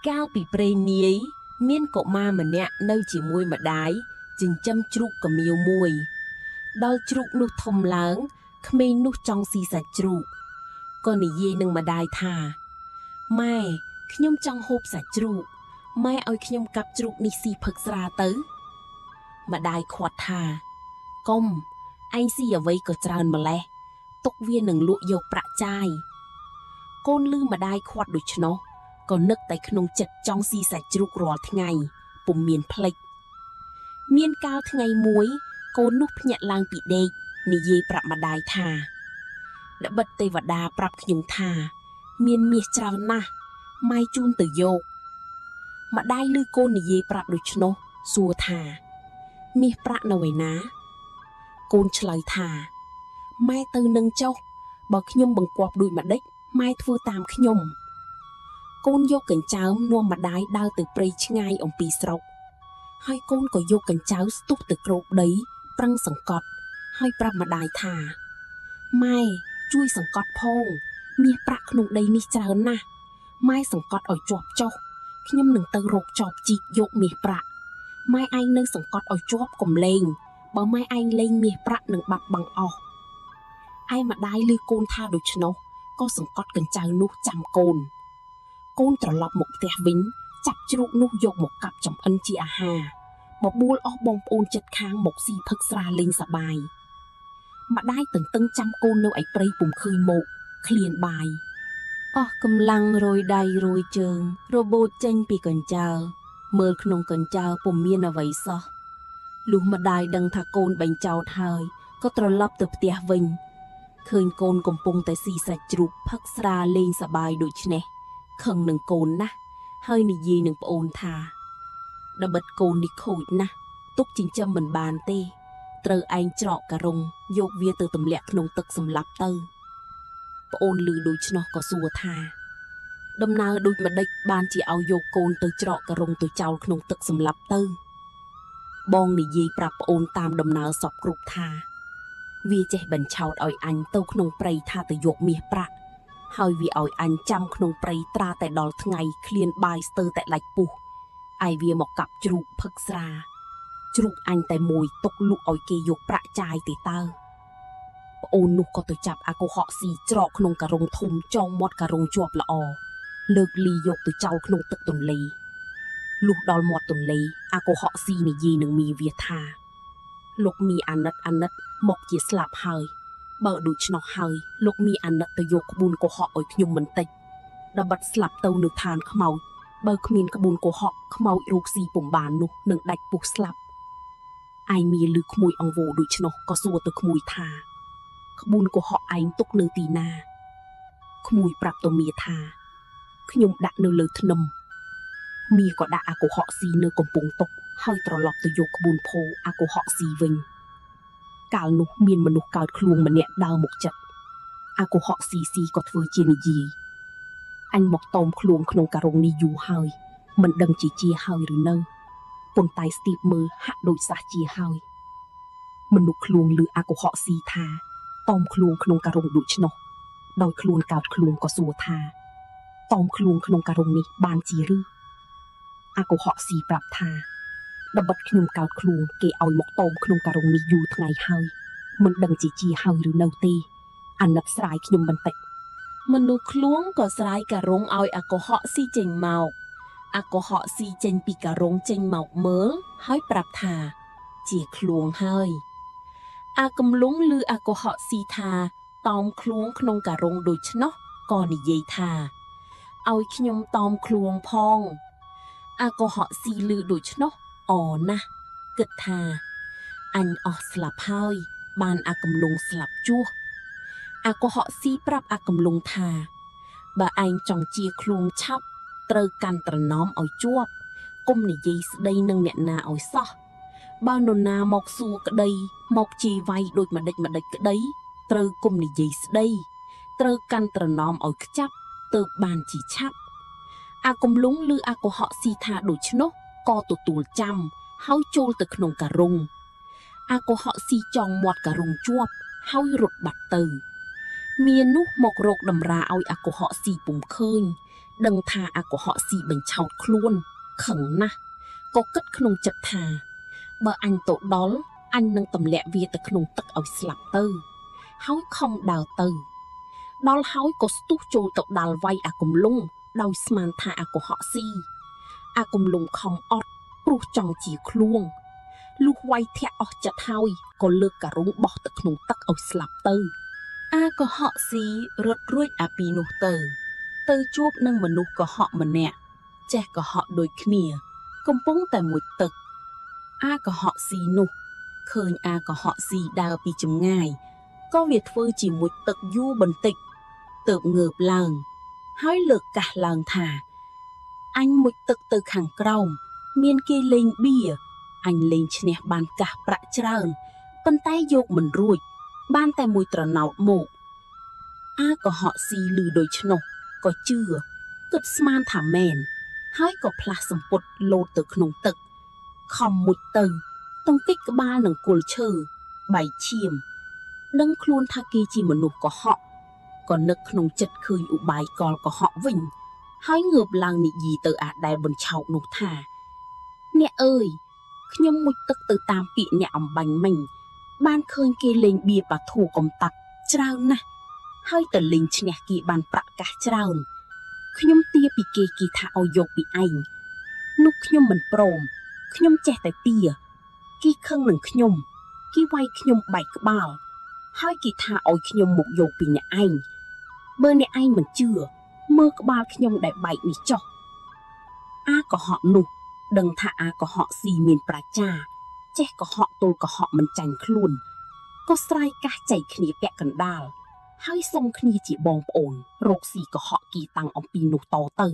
កាលពីព្រេងនាយ មានកុមារម្នាក់នៅជាមួយម្ដាយចិញ្ចឹមជ្រូកកមៀវមួយ ដល់ជ្រូកនោះធំឡើង ក្មេងនោះចង់ស៊ីសាច់ជ្រូកក៏និយាយនឹងម្ដាយថាម៉ែខ្ញុំចង់ហូបសាច់ជ្រូកម៉ែឲ្យខ្ញុំកាប់ជ្រូកនេះស៊ីផឹកស្រាទៅម្ដាយខាត់ថាកុំឯងស៊ីអ្វីក៏ច្រើនម្លេះទុកវានឹងលក់យកប្រាក់ចាយកូនលឺម្ដាយខាត់ដូច្នោះក៏នឹកតែក្នុងចិត្តចង់ស៊ីសាច់ជ្រូករាល់ថ្ងៃពុំមានភ្លេចមានកាលថ្ងៃមួយកូននោះភ្ញាក់ឡើងពីដេកនិយាយប្រាប់ម្ដាយថាត្បិតទេវតាប្រាប់ខ្ញុំថា មានមាសច្រើនណាស់ម៉ែជូនទៅយកម្ដាយឮកូននិយាយប្រាប់ដូច្នោះសួរថាមាសប្រាក់នៅឯណាកូនឆ្លើយថាម៉ែទៅនឹងចុះបើខ្ញុំបង្គាប់ដូចម្ដេចម៉ែធ្វើតាមខ្ញុំកូនយកកញ្ចើមនាំម្ដាយដើរទៅព្រៃឆ្ងាយអំពីស្រុកហើយកូនក៏យកកញ្ចៅស្ទុះទៅគ្របដីប្រឹងសង្កត់ហើយប្រាប់ម្ដាយថាម៉ែជួយសង្កត់ផងមាសប្រាក់ក្នុងដីនេះច្រើនណាស់ម៉ែសង្កត់ឲ្យជាប់ចុះខ្ញុំនឹងទៅរកចបជីកយកមាសប្រាក់ម៉ែឯងនៅសង្កត់ឲ្យជាប់កុំលេងបើម៉ែឯងលេងមាសប្រាក់នឹងបាត់បង់អស់ឯម្ដាយឮកូនថាដូច្នោះក៏សង្កត់កញ្ចៅនោះចាំកូនកូនត្រឡប់មកផ្ទះវិញចាប់ជ្រូកនោះយកមកកាប់ចំអិនជាអាហារបបួលអស់បងប្អូនចិត្តខាងមកស៊ីផឹកស្រាលេងសប្បាយម្ដាយតន្ទឹងចាំកូននៅឯព្រៃពុំឃើញមកឃ្លានបាយ អស់កម្លាំងរយដៃរយជើងរបូតចេញពីកញ្ចើមើលក្នុងកញ្ចើពុំមានអ្វីសោះលុះម្ដាយដឹងថាកូនបែងចោតហើយក៏ត្រឡប់ទៅផ្ទះវិញឃើញកូនកំពុងតែស៊ីសាច់ជ្រូកផឹកស្រាលេងសប្បាយដូច្នេះខឹងនឹងកូនណាស់ហើយនិយាយនឹងប្អូនថាដបិតកូននេះខូចណាស់ទុកចិញ្ចឹមមិនបានទេត្រូវឯងច្រកការុងយកវាទៅទម្លាក់ក្នុងទឹកសម្លាប់ទៅប្អូនឮដូច្នោះក៏សួរថាដំណើរដូចម្ដេចបានជាឲ្យយកកូនទៅច្រកការុងទៅចោលក្នុងទឹកសម្លាប់ទៅបងនិយាយប្រាប់ប្អូនតាមដំណើរសពគ្រប់ថាវាចេះបញ្ឆោតឲ្យអញទៅក្នុងព្រៃថាទៅយកមាសប្រាក់ហើយវាឲ្យអញចាំក្នុងព្រៃត្រាតែដល់ថ្ងៃឃ្លានបាយស្ទើរតែដាច់ពុះឯវាមកកាប់ជ្រូកផឹកស្រាជ្រូកអញតែមួយទុកលក់ឲ្យគេយកប្រាក់ចាយទេតើប្អូននោះក៏ទៅចាប់អាកុហកស៊ីច្រកក្នុងការុងធំចងមាត់ការុងជាប់ល្អលើកលីយកទៅចោលក្នុងទឹកទន្លេលុះដល់មាត់ទន្លេអាកុហកស៊ីនិយាយនឹងមីវាថាលោកមីអាណិតអាណិតមកជាស្លាប់ហើយបើដូច្នោះហើយលោកមីអាណិតទៅយកក្បួនកុហកឲ្យខ្ញុំបន្តិចដបិតស្លាប់ទៅនៅឋានខ្មោចបើគ្មានក្បួនកុហកខ្មោចរោគស៊ីពុំបាននោះនឹងដាច់ពុះស្លាប់ឯមីលឺក្មួយអង្វោដូច្នោះក៏សួរទៅក្មួយថាក្បួនកុហកឯងទុកនៅទីណាក្មួយប្រាប់ទៅមីថាខ្ញុំដាក់នៅលើធ្នឹមមីក៏ដាក់អាកុហកស៊ីនៅកំពង់តុហើយត្រឡប់ទៅយកក្បួនផោអាកុហកស៊ីវិញកាលនោះមានមនុស្សកើតខ្លួនម្នាក់ដើរមកចិត្តអាកុហកស៊ីស៊ីក៏ធ្វើជានិយាយអញមកតោមខ្លួនក្នុងការងនេះយូរហើយមិនដឹងជាជាហើយឬនៅប៉ុន្តែស្ទាបមើលហាក់ដូចសះជាហើយមនុស្សខ្លួនឮអាកុហកស៊ីថាតោមខ្លួនក្នុងការងដូច្នោះដោយខ្លួនកើតខ្លួនក៏សួរថាតោមខ្លួនក្នុងការងនេះបានជាឬអាកុហកស៊ីប្រាប់ថាដបិតខ្ញុំកើតខ្លួនគេឲ្យមកតោមក្នុងការងនេះយូរថ្ងៃហើយមិនដឹងជាជាហើយឬនៅទេអាណិតស្រាយខ្ញុំបន្តិចមនុស្សខ្លួនក៏ស្រាយការងឲ្យអាកុហកស៊ីចេញមកអាកុហកស៊ីចេញពីការងចេញមកមើលហើយប្រាប់ថាជាខ្លួនហើយអាកំលុងឮអាកុហកស៊ីថាតោមខ្លួនក្នុងការងដូច្នោះក៏និយាយថាឲ្យខ្ញុំតោមខ្លួនផងអាកុហកស៊ីឮដូច្នោះអណាស់គិតថាអញអស់ស្លាប់ហើយបានអាកំលុងស្លាប់ជួសអាកុហកស៊ីប្រាប់អាកំលុងថាបើឯងចង់ជាខ្លួនឆាប់ត្រូវកាន់ត្រណមឲ្យជាប់កុំនិយាយស្ដីនឹងអ្នកណាឲ្យសោះបើនរណាមកសួរក្តីមកជេរវាយដូចម្ដេចម្ដេចក្តីត្រូវកុំនិយាយស្ដីត្រូវកាន់ត្រណមឲ្យខ្ចាប់ទើបបានជាឆាប់អាកំលុងឬអាកុហកស៊ីថាដូច្នោះក៏ទទួលចាំហើយចូលទៅក្នុងការងអាកុហកស៊ីចងមាត់ការងជាប់ហើយរត់បាត់ទៅមាននោះមករកតម្រាឲ្យអាកុហកស៊ីពុំឃើញ ដឹងថាអាកុហកស៊ីបញ្ឆោតខ្លួនខឹងណាស់ក៏គិតក្នុងចិត្តថា បើអញទៅដល់អញនឹងទម្លាក់វាទៅក្នុងទឹកឲ្យស្លាប់ទៅ ហើយខំដើរទៅ ដល់ហើយក៏ស្ទុះចូលទៅដាល់វាយអាកំលុងដោយស្មានថាអាកុហកស៊ីអាកំលុងខំអត់ព្រោះចង់ជាឃ្លួងលុះវាយធាក់អស់ចិត្តហើយក៏លើកការុងបោះទៅក្នុងទឹកឲ្យស្លាប់ទៅ អាកុហកស៊ីរត់រួចអាពីនោះទៅ ទៅជួបនឹងមនុស្សកុហកម្នាក់ចេះកុហកដូចគ្នា កំពុងតែមុជទឹក អាកុហកស៊ីនោះឃើញអាកុហកស៊ីដើរពីចម្ងាយក៏វាធ្វើជាមុជទឹកយូរបន្តិចទើបងើបឡើង ហើយលើកកាសឡើងថាអញមុជទឹកទៅខាងក្រោម មានគេលេងបៀអញលេងឈ្នះបានកាសប្រាក់ច្រើនប៉ុន្តែយកមិនរួច បានតែមួយត្រណោតមក អាកុហកស៊ីឮដូច្នោះក៏ជឿគិតស្មានថាមែន ហើយក៏ផ្លាស់សម្ពុតលោតទៅក្នុងទឹក ខំមុជទៅទង្គិចក្បាលនឹងគល់ឈើបែកឈាម ដឹងខ្លួនថាគេជាមនុស្សកុហកក៏នឹកក្នុងចិត្តឃើញឧបាយកលកុហកវិញ ហើយងើបឡើងនិយាយទៅអាដែលបញ្ឆោតនោះថា អ្នកអើយខ្ញុំមុជទឹកទៅតាមពាក្យអ្នកអំបញ្ញមិញ បានឃើញគេលេងបៀប៉ាធូកំតាត់ច្រើនណាស់ហើយទៅលេងឈ្នះគេបានប្រាក់កាសច្រើនខ្ញុំទាពីគេគេថាឲ្យយកពីឯងនោះខ្ញុំមិនព្រមខ្ញុំចេះតែទាគេខឹងនឹងខ្ញុំគេវាយខ្ញុំបែកក្បាល ហើយគេថាឲ្យខ្ញុំមកយកពីអ្នកឯងបើអ្នកឯងមិនជឿមើលក្បាលខ្ញុំដែលបែកនេះចុះអាកុហកនោះដឹងថាអាកុហកស៊ីមានប្រាជ្ញាចេះកុហកទល់កុហកមិនចាញ់ខ្លួនក៏ស្រ័យកាសចែកគ្នាពាក់កណ្ដាលហើយសុំគ្នាជាបងប្អូនរកស៊ីកុហកគីតាំងអំពីនោះតទៅ